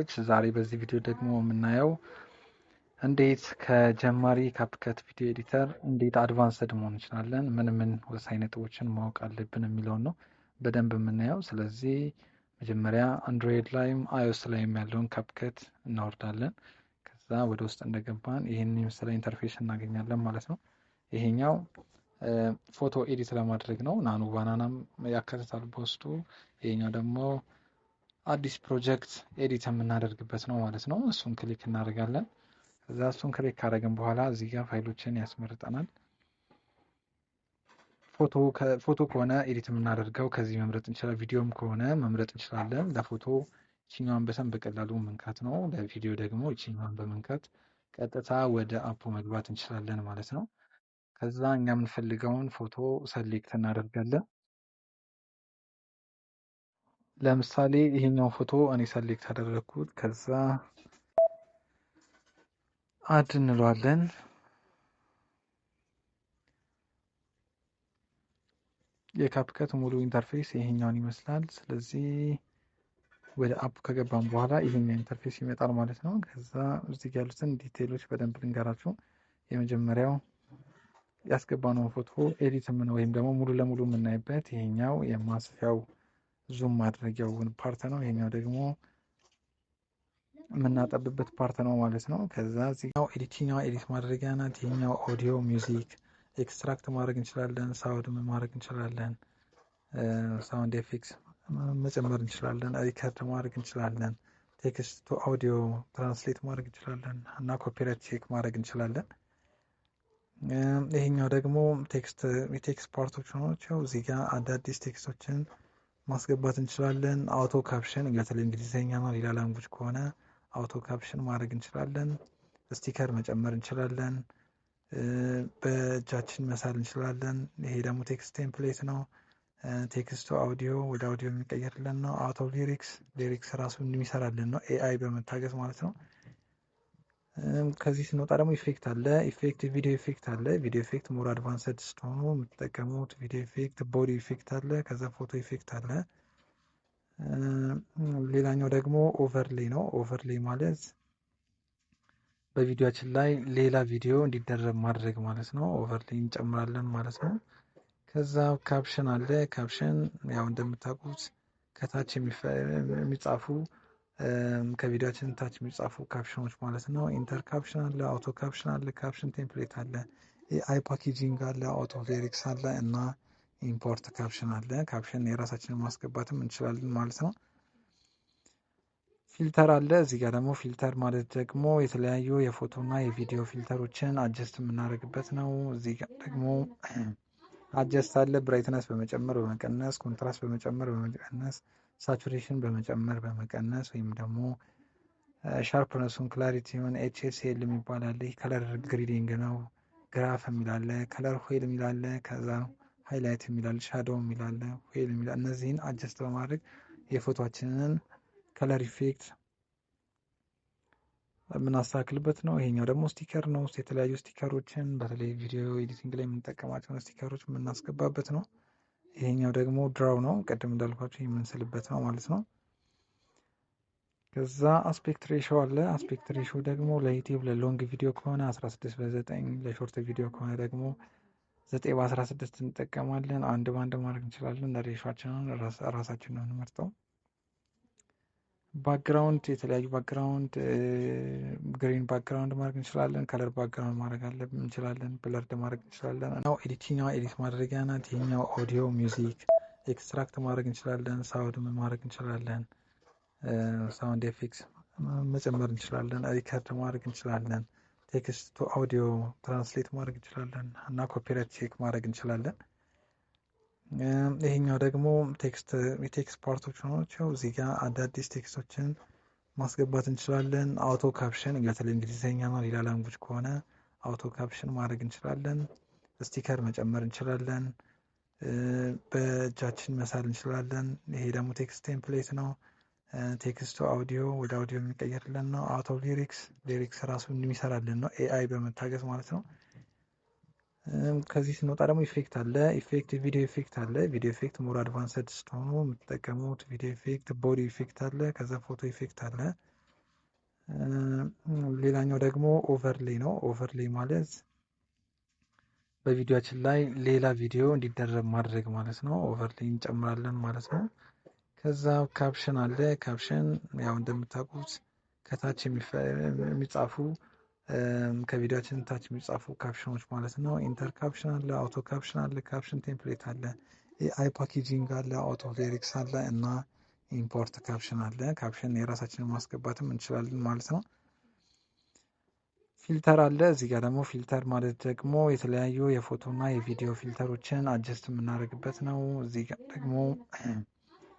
ተከታታዮች፣ ዛሬ በዚህ ቪዲዮ ደግሞ የምናየው እንዴት ከጀማሪ CapCut video editor እንዴት advanced መሆን እንችላለን፣ ምን ምን ወሳኝ ነጥቦችን ማወቅ አለብን የሚለውን ነው በደንብ የምናየው። ስለዚህ መጀመሪያ Android ላይም iOS ላይም ያለውን CapCut እናወርዳለን። ከዛ ወደ ውስጥ እንደገባን ይህን የመሰለ interface እናገኛለን ማለት ነው። ይሄኛው ፎቶ edit ለማድረግ ነው። Nano Banana ም ያካትታል በውስጡ። ይሄኛው ደግሞ አዲስ ፕሮጀክት edit የምናደርግበት ነው ማለት ነው። እሱን click እናደርጋለን። ከዛ እሱን click ካደረግን በኋላ እዚህ ጋር ፋይሎችን ያስመርጠናል። ፎቶ ከሆነ edit የምናደርገው ከዚህ መምረጥ እንችላለን። ቪዲዮም ከሆነ መምረጥ እንችላለን። ለፎቶ ይችኛዋን button በቀላሉ መንካት ነው። ለቪዲዮ ደግሞ ይችኛዋን በመንካት ቀጥታ ወደ app ኡ መግባት እንችላለን ማለት ነው። ከዛ እኛ የምንፈልገውን ፎቶ select እናደርጋለን። ለምሳሌ ይሄኛው ፎቶ እኔ select አደረግኩት። ከዛ add እንለዋለን። የ CapCut ሙሉ interface ይሄኛውን ይመስላል። ስለዚህ ወደ app ከገባን በኋላ ይሄኛው interface ይመጣል ማለት ነው። ከዛ እዚህ ጋር ያሉትን detail ኦች በደንብ ልንገራችሁ። የመጀመሪያው ያስገባነውን ፎቶ edit ምን ወይም ደግሞ ሙሉ ለሙሉ የምናይበት ይሄኛው የማስፊያው zoom ማድረጊያው part ነው። ይሄኛው ደግሞ የምናጠብበት part ነው ማለት ነው። ከዛ እዚህኛው editing edit ማድረጊያ ናት። ይሄኛው audio music extract ማድረግ እንችላለን። sound ማድረግ እንችላለን። Sound effects መጨመር እንችላለን። Record ማድረግ እንችላለን። Text to audio translate ማድረግ እንችላለን እና copyright check ማድረግ እንችላለን። ይሄኛው ደግሞ text የ text part ኦች ናቸው። እዚህ ጋር አዳዲስ text ኦችን ማስገባት እንችላለን። Auto caption በተለይ እንግሊዝኛና ሌላ language ከሆነ auto caption ማድረግ እንችላለን። Sticker መጨመር እንችላለን። በእጃችን መሳል እንችላለን። ይሄ ደግሞ text template ነው። Text ኡ audio ወደ አውዲዮ የሚቀየርልን ነው። Auto lyrics lyrics ራሱ የሚሰራልን ነው፣ AI በመታገዝ ማለት ነው። ከዚህ ስንወጣ ደግሞ effect አለ። Effect video effect አለ። Video effect more advanced ስትሆኑ የምትጠቀሙት video effect፣ body effect አለ። ከዛ ፎቶ effect አለ። ሌላኛው ደግሞ overlay ነው። Overlay ማለት በቪዲዮችን ላይ ሌላ ቪዲዮ እንዲደረብ ማድረግ ማለት ነው። Overlay እንጨምራለን ማለት ነው። ከዛ caption አለ። Caption ያው እንደምታውቁት ከታች የሚጻፉ ከቪዲዮችን ታች የሚጻፉ caption ኦች ማለት ነው። Enter caption አለ፣ auto caption አለ፣ caption template አለ፣ AI packaging አለ፣ auto lyrics አለ እና import caption አለ። Caption የራሳችንን ማስገባትም እንችላለን ማለት ነው። Filter አለ። እዚህ ጋር ደግሞ filter ማለት ደግሞ የተለያዩ የፎቶና የቪዲዮ filter ኦችን adjust የምናደርግበት ነው። እዚህ ጋር ደግሞ adjust አለ። Brightness በመጨመር በመቀነስ፣ contrast በመጨመር በመቀነስ፣ saturation በመጨመር በመቀነስ ወይም ደግሞ sharpness ኡን clarity ውን HSL የሚባል አለ። Color grading ነው። Graph የሚል አለ፣ color wheel የሚል አለ፣ ከዛ highlight የሚል አለ፣ shadow የሚል አለ፣ wheel የሚል አለ። እነዚህን adjust በማድረግ የፎቶችንን color effect የምናስተካክልበት ነው። ይሄኛው ደግሞ sticker ነው። የተለያዩ sticker ኦችን በተለይ video editing ላይ የምንጠቀማቸውን sticker ኦች የምናስገባበት ነው። ይሄኛው ደግሞ draw ነው። ቅድም እንዳልኳቸው የምንስልበት ነው ማለት ነው። ከዛ aspect ratio አለ። Aspect ratio ደግሞ ለ YouTube ለ long video ከሆነ 16:9 ለ short video ከሆነ ደግሞ 9:16 እንጠቀማለን። አንድ በአንድ ማድረግ እንችላለን። Ratio ኣችንን ራሳችን ነው የምንመርጠው። Background የተለያዩ background green background ማድረግ እንችላለን። Color background ማድረግ እንችላለን። Blurred ማድረግ እንችላለን። ነው editing edit ማድረጊያ ናት። ይሄኛው audio music extract ማድረግ እንችላለን። Sound ማድረግ እንችላለን። Sound effects መጨመር እንችላለን። Record ማድረግ እንችላለን። Text to audio translate ማድረግ እንችላለን እና copyright check ማድረግ እንችላለን። ይሄኛው ደግሞ text የ text part ኦች ናቸው። እዚህ ጋር አዳዲስ text ኦችን ማስገባት እንችላለን። Auto caption በተለይ እንግሊዝኛና ሌላ language ከሆነ auto caption ማድረግ እንችላለን። Sticker መጨመር እንችላለን። በእጃችን መሳል እንችላለን። ይሄ ደግሞ text template ነው። Text ኡ audio ወደ አውዲዮ የሚቀየርልን ነው። Auto lyrics lyrics ራሱ የሚሰራልን ነው፣ AI በመታገዝ ማለት ነው። ከዚህ ስንወጣ ደግሞ effect አለ። Effect video effect አለ። Video effect more advanced ስትሆኑ የምትጠቀሙት video effect፣ body effect አለ። ከዛ ፎቶ effect አለ። ሌላኛው ደግሞ overlay ነው። Overlay ማለት በቪዲዮአችን ላይ ሌላ ቪዲዮ እንዲደረብ ማድረግ ማለት ነው። Overlay እንጨምራለን ማለት ነው። ከዛ caption አለ። Caption ያው እንደምታውቁት ከታች የሚጻፉ፣ ከቪዲዮአችን ታች የሚጻፉ caption ኖች ማለት ነው። Enter caption አለ፣ auto caption አለ፣ caption template አለ፣ AI packaging አለ፣ auto lyrics አለ እና import caption አለ። Caption የራሳችንን ማስገባትም እንችላለን ማለት ነው። Filter አለ። እዚህ ጋር ደግሞ filter ማለት ደግሞ የተለያዩ የፎቶና የቪዲዮ filter ኦችን adjust የምናደርግበት ነው። እዚህ ጋር ደግሞ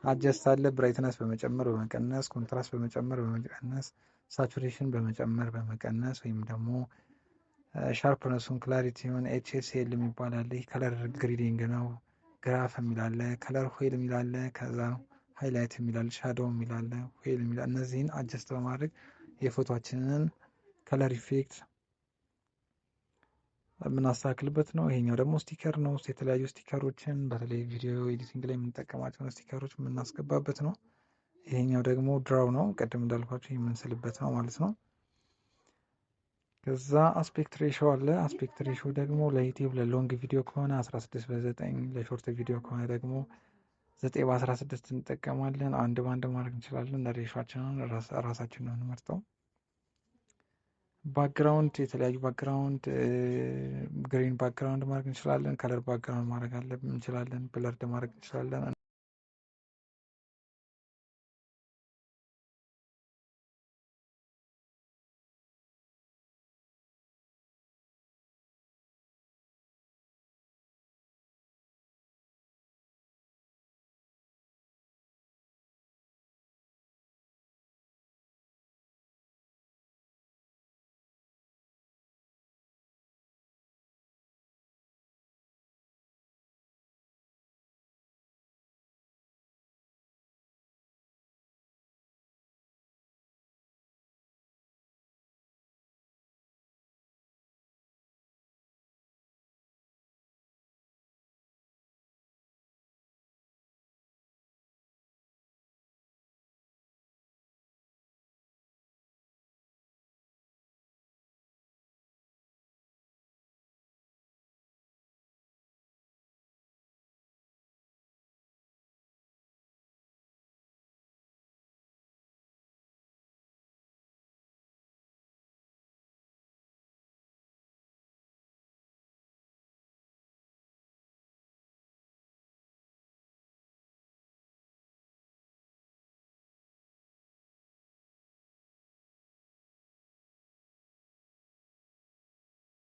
adjust አለ። Brightness በመጨመር በመቀነስ፣ contrast በመጨመር በመቀነስ፣ saturation በመጨመር በመቀነስ ወይም ደግሞ sharpness ኡን፣ clarity ውን፣ HSL የሚባል አለ። ይህ color grading ነው። Graph የሚል አለ፣ color wheel የሚል አለ፣ ከዛ highlight የሚል አለ፣ shadow የሚል አለ፣ wheel የሚል፣ እነዚህን adjust በማድረግ የፎቶአችንን color effect የምናስተካክልበት ነው። ይሄኛው ደግሞ sticker ነው። የተለያዩ sticker ኦችን፣ በተለይ video editing ላይ የምንጠቀማቸውን sticker ኦች የምናስገባበት ነው። ይሄኛው ደግሞ draw ነው። ቅድም እንዳልኳችሁ የምንስልበት ነው ማለት ነው። ከዛ aspect ratio አለ። Aspect ratio ደግሞ ለ YouTube ለ long video ከሆነ 16 በ9፣ ለ short video ከሆነ ደግሞ 9 በ16 እንጠቀማለን። አንድ በአንድ ማድረግ እንችላለን። Ratio ኣችንን ራሳችን ነው የምንመርጠው። Background፣ የተለያዩ background፣ green background ማድረግ እንችላለን። Color background ማድረግ እንችላለን። Blurred ማድረግ እንችላለን።